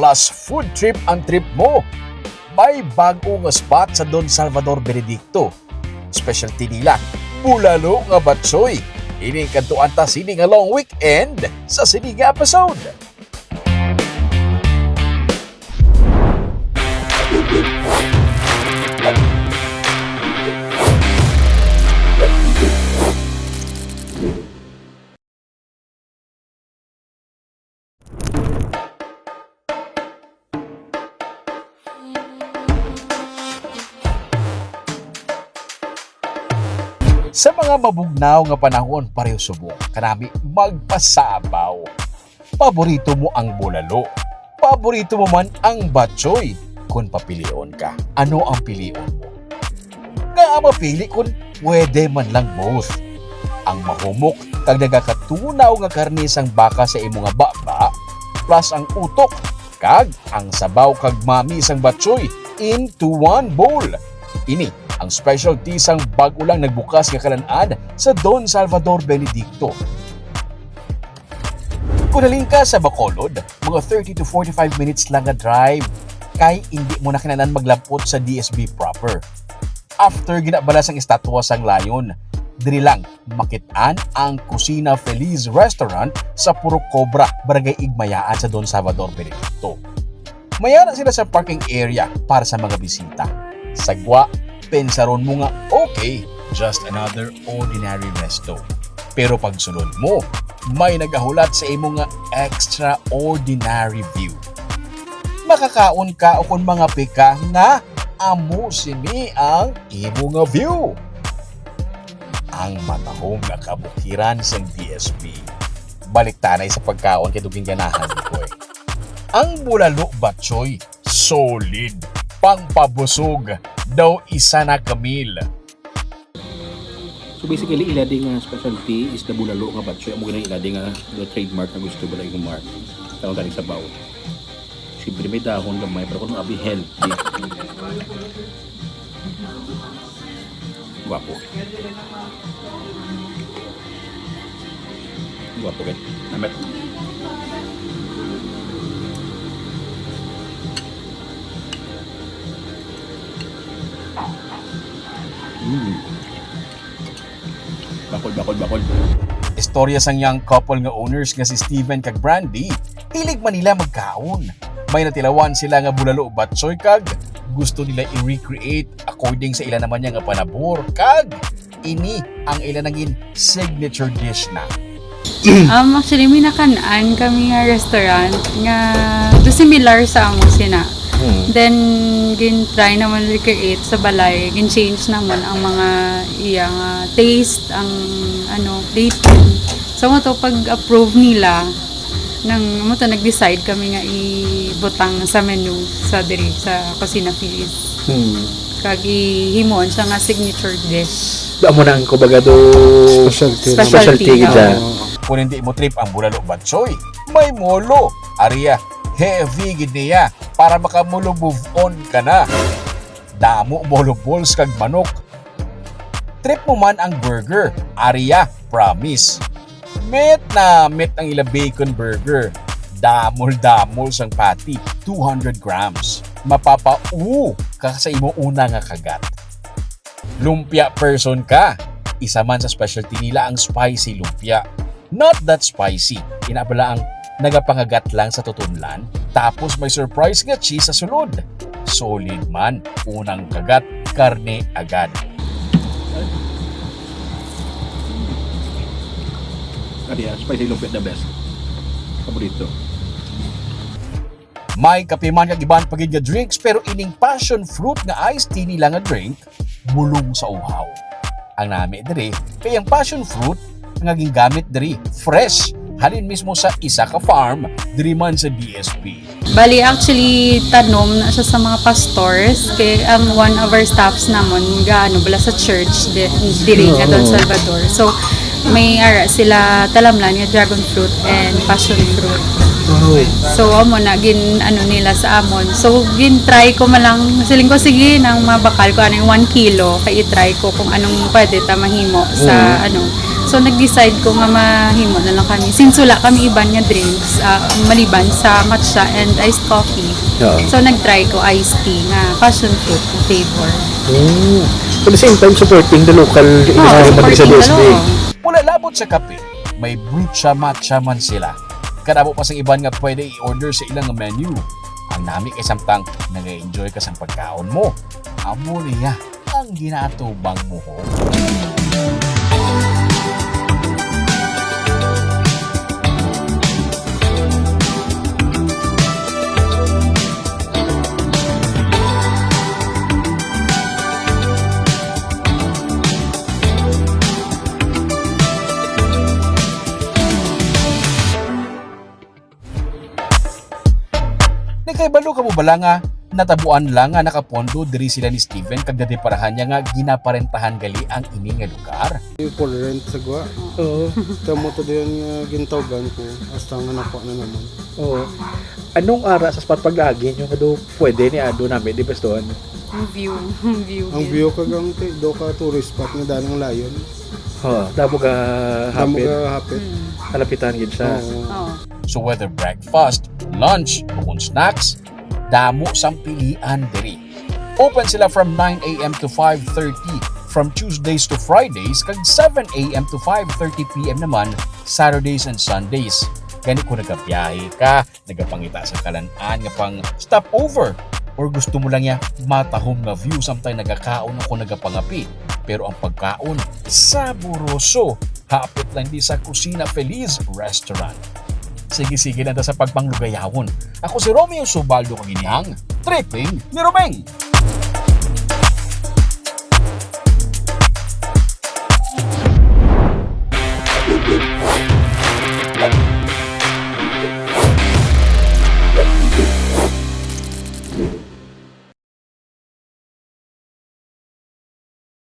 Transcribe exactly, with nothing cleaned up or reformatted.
Plus food trip ang trip mo. May bag-o nga spot sa Don Salvador Benedicto. Specialty nila, bulalo nga batsoy. Ini kadtuan ta sini nga long weekend sa sini nga episode. Sa mga mabugnaw nga panahon, pareho subong kanami magpasabaw. Paborito mo ang bulalo? Paborito mo man ang batchoy? Kung papilion ka, ano ang pilion mo? Nga ang mapili kung pwede man lang both? Ang mahumok kag nagakatunaw nga karne sang baka sa imo nga baba, plus ang utok kag ang sabaw kag mami sang batchoy into one bowl. Ini ang specialty sang bag-o lang nagbukas nga kalan-an sa Don Salvador Benedicto. Kung halin ka sa Bacolod, mga thirty to forty-five minutes lang nga drive, kay indi mo na kinahanglan maglabot sa D S B proper. After ginabala sang estatwa sang lion, diri lang makit-an ang Cocina Feliz Restaurant sa Purok Cobra, Barangay Igmayaan sa Don Salvador, Benedicto. May ara sila sa parking area para sa mga bisita. Sa gwa, pensaron mo nga, "Okay, just another ordinary resto." Pero pagsulod mo, may nagahulat sa imo nga extraordinary view. Makakaon ka o kung mangape ka nga amo sini ang imo nga view. Ang matahom nga kabukiran sang D S B. Balik tanay sa pagkaon kay duging ganahan ko eh. Ang bulalo batchoy, solid. Pangpabusog, daw isa na ka meal. So basically, ila di nga specialty is the bulalo nga batchoy. Amo gani ila di nga the trademark nga gusto ba yung mark. Tanong tanig sabaw. Siyempre may dahon gamay, pero kung abi healthy. Guwapo. Guwapo, gid. Namit. Mm. Bakol, bakol, bakol. Istorya sang young couple nga owners nga si Steven kag Brandy, hilig man nila magkaon. May natilawan sila nga bulalo batchoy kag gusto nila i-recreate according sa ila naman niya nga panabor. Kag ini ang ila nangin signature dish na. Um, actually, may nakan-an kami nga restaurant nga do similar sa amo sina. Hmm. Then, gin-try naman recreate sa balay, gin-change naman ang mga iya nga taste, ang ano, plating. So, mo to, pag-approve nila, nang mo to, nag-decide kami nga ibutang sa menu sa diri, sa Cocina Feliz. Hmm. Kag ihimuon siya nga signature dish. Amo na ang kumbaga do Specialty. Specialty, Specialty gid siya. Oo. Kung hindi mo trip ang bulalo batchoy, may molo. Aria, heavy gid niya para makamolo move on ka na. Damo molo balls kag manok. Trip mo man ang burger, aria, promise. Met na met ang ila bacon burger. Damol-damol sang patty, two hundred grams. Mapapau ka sa imo una nga kagat. Lumpia person ka. Isa man sa specialty nila ang spicy lumpia. Not that spicy. Ina bala ang nagapangagat lang sa tutunlan. Tapos may surprise nga cheese sa sulod. Solid man. Unang kagat, karne agad. Adi, ah, spicy lumpia the best. Paborito. May kape man kag iban pa gid nga drinks, pero ining passion fruit nga iced tea nila nga drink, bulong sa uhaw. Ang nami diri kay ang passion fruit nga gingamit diri fresh, halin mismo sa isa ka farm diri man sa D S P. Bali, actually, tanom na siya sa mga pastors. Kay ang one of our staffs namon, gaano bala sa church, di, diri nga Don Salvador. So, may ara sila talamlan nga dragon fruit and passion fruit. Wow. So, amo na, gin, ano nila sa amon. So, gin try ko man lang, siling ko, sige, nang mabakal ko, ano yung one kilo, kay i-try ko kung anong pwede ta mahimo sa, Mm. ano, So, nag-decide ko nga mahimo na lang kami. Since wala kami iban nga drinks, ah, maliban sa matcha and iced coffee. Oo. So, nag-try ko iced tea nga passion fruit nga flavor. Mm. At the same time, supporting the local Oo, industry man sa supporting the D S D. local. Wala labot sa kape, may brucha matcha man sila. Kadamo pa sang iban nga pwede i-order sa ilang menu. Ang nami kay samtang nag-enjoy ka sa pagkaon mo. Amo niya ang ginatubang mo ho. Nakahibalo ka mo bala nga natabuan lang nga nakapondo diri sila ni Steven kag nadiparahan niya nga ginaparentahan gali ang ini nga lugar? Yung for rent sa gwa. Oo. Kamo to diyan nga gintawgan ko. Hasta nga nakuha na naman. Oo. Anong ara sa spot paglagi nyo nga do pwede ni Ado namin di bestuhan? Ang view. Ang view. Ang gid. View kag ang ti- do ka tourist spot nga daan ang layon. Oo. Damo ka Damo hapit. ka hapit. Mm. Kalapitan gid siya. Oo. Oh. So whether breakfast, lunch, o kung snacks, damo sang pilian diri. Open sila from nine a.m. to five thirty, from Tuesdays to Fridays, kag seven a.m. to five thirty p.m. naman, Saturdays and Sundays. Gani kung nagabiyahe ka, nagapangita sa kalan-an nga pang stopover, or gusto mo lang ya matahom nga view samtang nagakaon o kung nagapangapi, pero ang pagkaon saboroso, hapit lang di sa Kusina Feliz Restaurant. Sige-sige lang ta sa pagpanglugayawon. Ako si Romeo Subaldo, kag ini ang Tripping ni Romeng.